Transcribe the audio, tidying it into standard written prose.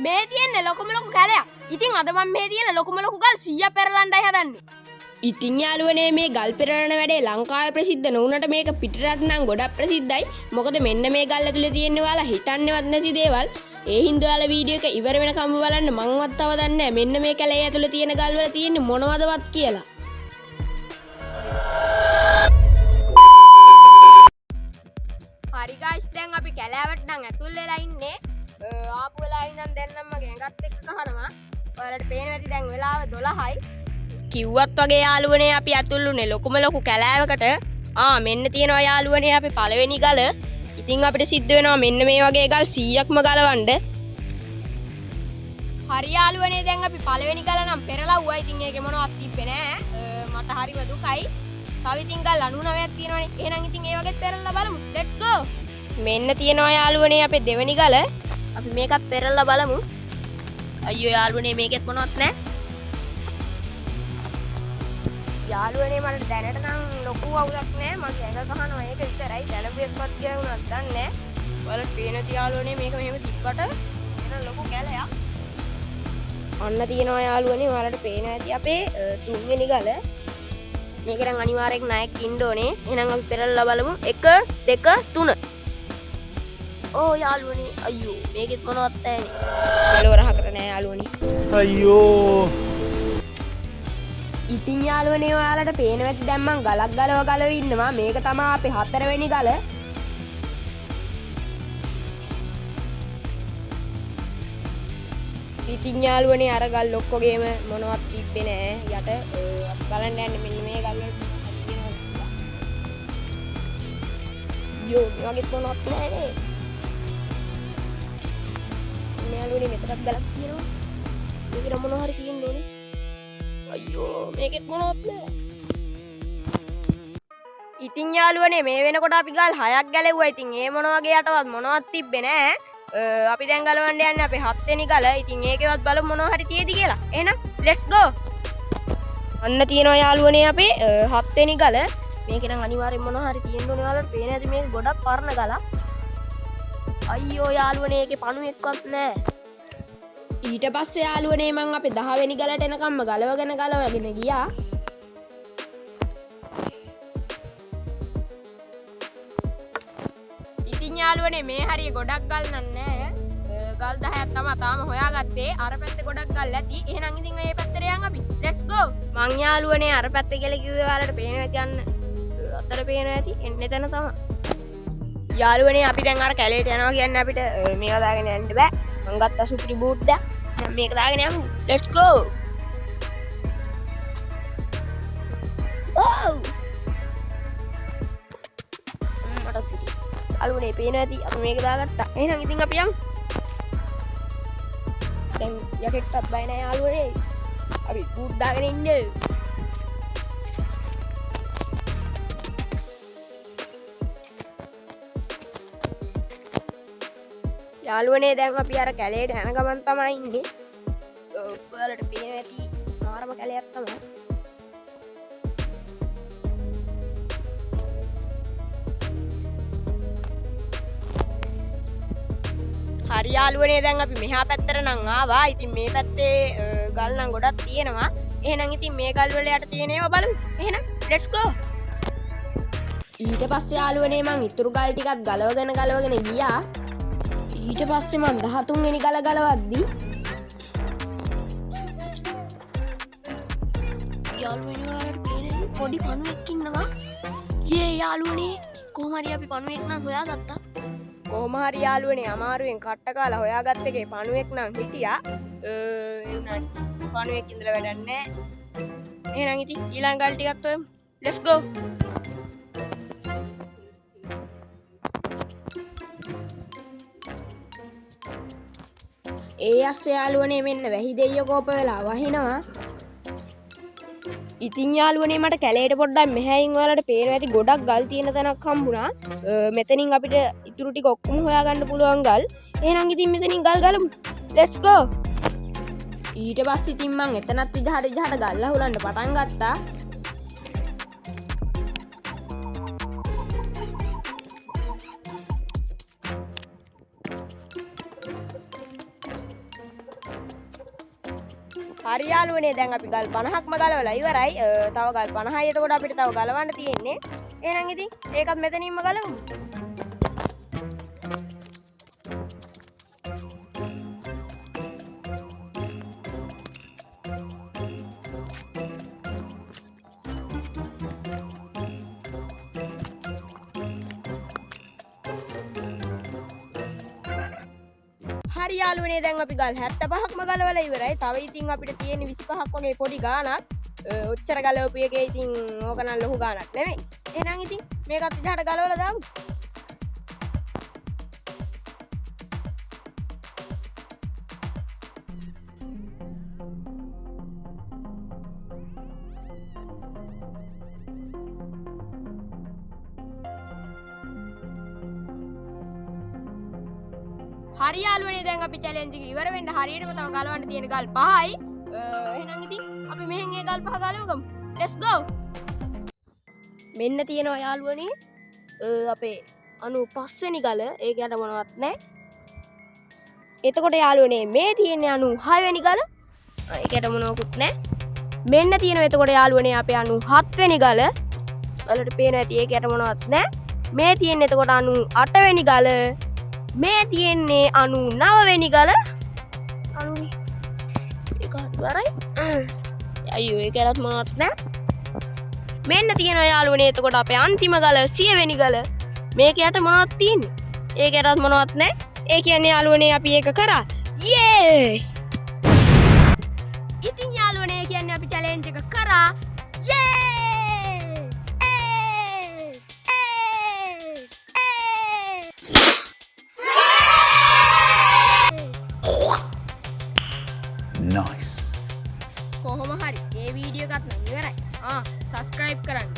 මේ තියෙන්නේ ලොකුම ලොකු කැලයක්. ඉතින් අද මම මේ තියෙන ලොකුම ලොකු ගල් 100 පෙරලන්නයි හදන්නේ. ඉතින් යාළුවනේ, මේ ගල් පෙරලන වැඩේ ලංකාවේ ප්‍රසිද්ධ නොවුනට මේක පිටරට නම් ගොඩක් ප්‍රසිද්ධයි. මොකද මෙන්න මේ ගල් ඇතුලේ තියෙන ඔයාලා හිතන්නේවත් නැති දේවල්. ඒ හින්දා ඔයාලා වීඩියෝ එක ඉවර වෙනකම්ම බලන්න. මංවත් තව දන්නේ නැහැ මෙන්න මේ කැලේ ඇතුලේ තියෙන ගල් වල තියෙන්නේ මොනවදවත් කියලා. හරි ගයිස්, දැන් අපි කැලෑවට නම් ඇතුල් වෙලා ඉන්නේ. ආපු වෙලාව ඉඳන් දැන් නම් මගේ ඇඟත් එක්ක කහනවා. ඔයාලට පේනවා ඇති දැන් වෙලාව 12යි. කිව්වත් වගේ යාළුවනේ, අපි ඇතුල් වුණේ ලොකුම ලොකු කැලෑවකට. ආ, මෙන්න තියෙනවා යාළුවනේ අපේ පළවෙනි ගල. ඉතින් අපිට සිද්ධ වෙනවා මෙන්න මේ වගේ ගල් 100ක්ම ගලවන්න. හරි යාළුවනේ, දැන් අපි පළවෙනි ගල නම් පෙරලව්වා. ඉතින් ඒකේ මොනවත් තිබ්බේ නෑ. මට හරිම දුකයි. තව ඉතින් ගල් 99ක් තියෙනවනේ. එහෙනම් ඉතින් ඒ වගේත් පෙරලලා බලමු. Let's go. මෙන්න තියෙනවා යාළුවනේ අපේ දෙවෙනි ගල. අපි මේකත් පෙරලලා බලමු. අයියෝ යාළුවනේ, මේකෙත් මොනවත් නෑ. යාළුවනේ, මට දැනට නම් ලොකු අවුලක් නෑ. මගේ ඇඟ ගහනවා ඒක විතරයි. දැනපු එක්කවත් කියලා වුණත් දන්නේ නෑ. ඔයාලට පේන ඇති යාළුවනේ, මේක මෙහෙම තිබ්බට එන ලොකු කැලයක්. අන්න තියෙනවා යාළුවනේ, ඔයාලට පේන ඇති අපේ තුන්වෙනි ගල. මේක නම් අනිවාර්යෙන් ණයක් ඉන්න ඕනේ. එහෙනම් අපි පෙරලලා බලමු. 1 2 3. ඕ යාළුවනේ, අයියෝ මේකෙත් මොනවත් නෑනේ. කෙලවර හකට නෑ යාළුවනේ. අයියෝ. ඉතින් යාළුවනේ, ඔයාලට පේනවා ඇති දැන් මං ගලක් ගලව ගලව ඉන්නවා. මේක තමා අපේ හතරවෙනි ගල. ඉතින් යාළුවනේ, අර ගල් ඔක්කොගේම මොනවත් තිබ්බේ නෑ යට. අපි බලන්න යන්නේ මෙන්න මේ ගල් වල මොනවද තියෙනවද කියලා. යෝ, මේ වගේත් මොනවත් නෑ නේ. මේ යාළුවනේ, මෙතනත් ගලක් තියෙනවා. මේකේ නම් මොනවා හරි තියෙන්න ඕනේ. අයියෝ, මේකෙත් මොනවත් නෑ. ඉතින් යාළුවනේ, මේ වෙනකොට අපි ගල් හයක් ගැලෙව්වා. ඉතින් ඒ මොන වගේ යටවත් මොනවත් තිබ්බේ නෑ. අපි දැන් ගලවන්න යන්නේ අපේ හත්වෙනි ගල. ඉතින් ඒකෙවත් බලමු මොනවා හරි තියෙද කියලා. එහෙනම් let's go. අන්න තියෙනවා යාළුවනේ අපේ හත්වෙනි ගල. මේකේ නම් අනිවාර්යෙන් මොනවා හරි තියෙන්න ඕනේ. ඔයාලට පේන ඇති මේක ගොඩක් පරණ ගලක්. අයියෝ යාළුවනේ, ඒකේ පණුවෙක්වත් නෑ. ඊට පස්සේ යාළුවනේ, මං අපේ 10 වෙනි ගලට එනකම්ම ගලවගෙන ගලවගෙන ගියා. ඉතින් යාළුවනේ, මේ හරිය ගොඩක් ගල් නම් නෑ. ගල් 10ක් තමයි තාම හොයාගත්තේ. අර පැත්තේ ගොඩක් ගල් ඇති. එහෙනම් ඉතින් ඒ පැත්තට යන් අපි. Let's go. මං යාළුවනේ අර පැත්තේ කියලා කිව්වේ ඔයාලට පේනවා ඇති අන්න. අතර පේනවා ඇති එන්නේ තැන තමයි. යාළුවනේ, අපි දැන් අර කැලේට යනවා කියන්නේ අපිට මේවා දාගෙන යන්න බෑ. මං ගත්තා සුපිරි බූට් දැන්. දැන් මේක දාගෙන යමු. Let's go. Wow! මට සිරි. යාළුවනේ, පේනවා ඇති අපි මේක දාගත්තා. එහෙනම් ඉතින් අපි යමු. දැන් යකෙක්ටත් බය නෑ යාළුවනේ. අපි බූට් දාගෙන ඉන්නේ. යාළුවනේ, දැන් අපි අර කැලේට යන ගමන් තමයි ඉන්නේ. ඔව්, ඔයාලට පේන ඇති මාරම කැලයක් තමයි. හරි යාළුවනේ, දැන් අපි මෙහා පැත්තට නම් ආවා. ඉතින් මේ පැත්තේ ගල් නම් ගොඩක් තියෙනවා. එහෙනම් ඉතින් මේ ගල් වල යට තියෙන ඒවා බලමු. එහෙනම් let's go. ඊට පස්සේ යාළුවනේ, මං ඉතුරු ගල් ටිකත් ගලවගෙන ගලවගෙන ගියා. ඊට පස්සේ මං 13 වෙනි ගල ගලවද්දි යාළුවනේ, ඔයාලට පේනද පොඩි පණුවෙක් ඉන්නවා. යේ යාළුවනේ, කොහොම හරි අපි පණුවෙක් නම් හොයාගත්තා. කොහොම හරි යාළුවනේ, අමාරුවෙන් කට්ට කාලා හොයාගත්ත එකේ පණුවෙක් නම් හිටියා. ඒ වුණාට පණුවෙක් ඉඳලා වැඩක් නෑ. එහෙනම් ඉතින් ඊළඟ ගල් ටිකත් හොයමු. Let's go. ඒ අස්සේ යාළුවනේ, මෙන්න වැහි දෙයියෝ කෝප වෙලා වහිනවා. ඉතින් යාළුවනේ, මට කැලේට පොඩ්ඩක් මෙහැයින් ඔයාලට පේනවා ඇති ගොඩක් ගල් තියෙන තැනක් හම්බුණා. මෙතනින් අපිට ඉතුරු ටික ඔක්කොම හොයාගන්න පුළුවන් ගල්. එහෙනම් ඉතින් මෙතනින් ගල් ගලමු. Let's go. ඊට පස්සේ ඉතින් මං එතනත් විදිහට විදිහට ගල් අහුලන්න පටන් ගත්තා. හරි යාළුවනේ, දැන් අපි ගල් 50ක්ම ගලවලා ඉවරයි. තව ගල් 50යි එතකොට අපිට තව ගලවන්න තියෙන්නේ. එහෙනම් ඉතින් ඒකත් මෙතනින්ම ගලවමු. හරි යාළුවනේ, දැන් අපි ගල් 75ක්ම ගලවලා ඉවරයි. තව ඉතින් අපිට තියෙන 25ක් වගේ පොඩි ගාණක්. ඔච්චර ගලවපු එකේ ඉතින් ඕක නම් ලොකු ගාණක් නෙමෙයි. එහෙනම් ඉතින් මේකත් විදිහට ගලවලා දාමු. හරි යාළුවනේ, දැන් අපි චැලෙන්ජ් එක ඉවර වෙන්න හරියටම තව ගලවන්න තියෙන ගල් 5යි. එහෙනම් ඉතින් අපි මෙහෙන් ඒ ගල් 5 ගලවගමු. Let's go. මෙන්න තියෙනවා යාළුවනේ, අපේ 95 වෙනි ගල. ඒක යට මොනවත් නැහැ. එතකොට යාළුවනේ මේ තියෙන්නේ 96 වෙනි ගල. ඒක යට මොනවකුත් නැහැ. මෙන්න තියෙනවා එතකොට යාළුවනේ අපේ 97 වෙනි ගල. ඔයාලට පේනවා ඇති ඒක යට මොනවත් නැහැ. මේ තියෙන්නේ එතකොට 98 වෙනි ගල. මේ තියෙන්නේ 99 වෙනි ගල. අනුනේ ඒක හරි. අයියෝ ඒක යටත් මොනවත් නැහැ. මෙන්න තියෙනවා යාළුවනේ එතකොට අපේ අන්තිම ගල 100 වෙනි ගල. මේක යට මොනවද තියෙන්නේ? ඒක යටත් මොනවත් නැහැ. ඒ කියන්නේ යාළුවනේ අපි ඒක කරා. යේ! ඉතින් යාළුවනේ ඒ කියන්නේ අපි චැලෙන්ජ් එක කරා. යේ! ඒ! ඒ! ඒ! Nice. කොහොම හරි මේ වීඩියෝ එකත් නම් ඉවරයි. සබ්ස්ක්‍රයිබ් කරන්න,